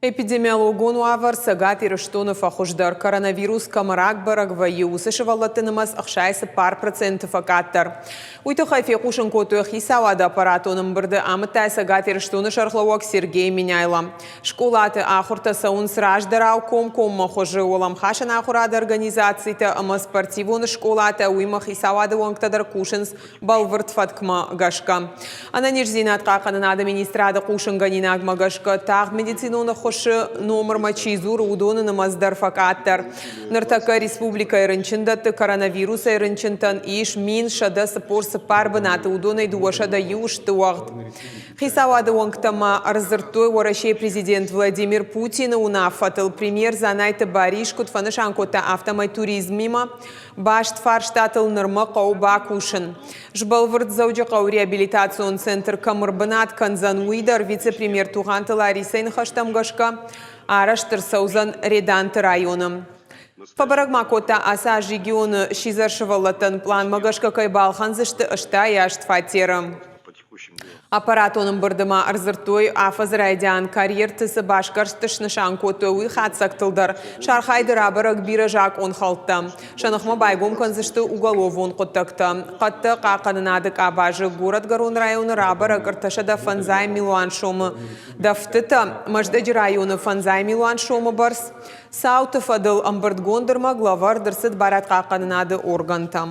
Эпидемиологон уавӕр Цӕгат Ирыстоны фӕхуыздӕр. Коронавирус кӕм рагбӕрӕг вӕййы, уыцы сывӕллӕтты нымӕц 64% фӕкъаддӕр. Уый тыххӕй фехъусын кодтой хицауады аппаратон ӕмбырды, амыдта Цӕгат Ирыстоны сӕргълӕууӕг Сергей Меняйло. Скъолаты ахуыртӕ цӕуынц раздӕрау комкоммӕ хуызы. Уӕлӕмхасӕн ахуырады организацитӕ ӕмӕ спортивон скъолатӕ, уыимӕ хицауады уӕнгтӕ дӕр кусынц бӕлвырд фӕткмӕ гӕсгӕ. Ӕнӕниздзинад хъахъхъӕнынады министрады хъусынгӕнинагмӕ гӕсгӕ, тагъд медицинон ӕххуысы номырмӕ чи дзуры, уыдоны нымӕц дӕр фӕкъаддӕр. Ныртӕккӕ республикӕйы рынчындӕтты коронавирусӕй рынчынтӕн ис 1144 бынаты, уыдонӕй 201 сты уӕгъд. Хицауады уӕнгтӕ ма ӕрдзырдтой Уӕрӕсейы президент Владимир Путины уынаффӕтыл. Премьер Дзанайты Барис куыд фӕнысан кодта, афтӕмӕй туризмимӕ Баст фарстатыл нырмӕ хъӕуы бакусын. Сбӕлвырд Дзӕуджыхъӕуы реабилитацион центр кӕм ӕрбынат кӕндзӕн, уый дӕр вице-премьер Тугъанты Ларисӕйы ныхӕстӕм гӕсгӕ арӕзт ӕрцӕудзӕн Реданты районы. Фӕбӕрӕг ма кодта, ацы аз регионы сидзӕр сывӕллӕттӕн пъланмӕ гӕсгӕ кӕй балхӕндзысты 88 фатеры. Аппаратон ӕмбырды ма ӕрдзырдтой, афӕдзы райдиан карьерты цы басгӕрст снысан кодтой, уый хатдзӕгтыл дӕр. Сӕ архайды рабӕрӕг бирӕ закъонхӕлдтӕ. Сӕ ныхмӕ байгом кӕндзысты уголовон хъуыддӕгтӕ. Хъӕдты хъахъхъӕнынады къабазы Горӕтгӕрон районы рабӕрӕг 305 милуан сомы дӕфтытӕ, Мӕздӕджы районы фӕндзай милуан сомы бӕрц. Цауты фӕдыл ӕмбырдгонд ӕрмӕг лӕвӕрд ӕрцыд барадхъахъхъӕнынады органтӕм.